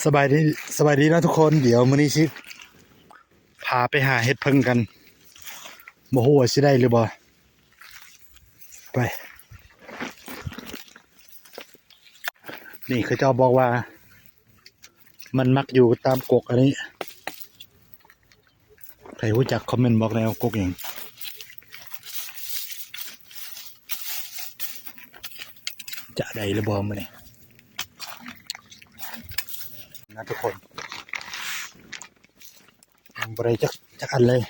ສະບາຍດີ ສະບາຍດີເນາະທຸກຄົນ. ດຽວມື້ນີ້ຊິພາໄປຫາເຫັດເຜິ້ງກັນ. ບໍ່ຮູ້ວ່າຊິໄດ້ຫຼືບໍ່. ໄປ. ນີ້ເຂົາເຈົ້າບອກວ່າ ມັນມັກຢູ່ຕາມກົກອັນນີ້. ໃຜຮູ້ຈັກຄອມເມັນບອກແດ່ວ່າກົກຫຍັງ. ຈະໄດ້ຫຼືບໍ່ມື້ນີ້ນະທຸກຄົນ. ຍັງບໍ່ໄດ້ຈັກ ຈັກອັນເລີຍ.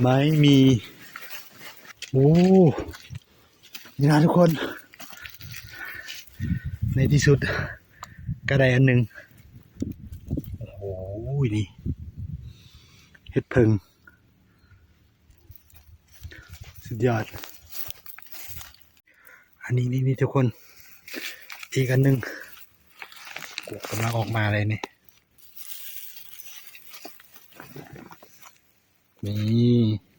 ໄມ້ມີ ໂອ້ ນີ້ນະທຸກຄົນ ໃນທີ່ສຸດກໍໄດ້ອັນໜຶ່ງ. ໂອ້ໂຫ ນີ້ເຫັດເຜິ້ງ ສຸດຍອດ. ອັນນີ້ ນີ້ ນີ້ທຸກຄົນ ອີກອັນໜຶ່ງ ກົກກຳລັງອອກມາເລີຍນີ້. ນີ້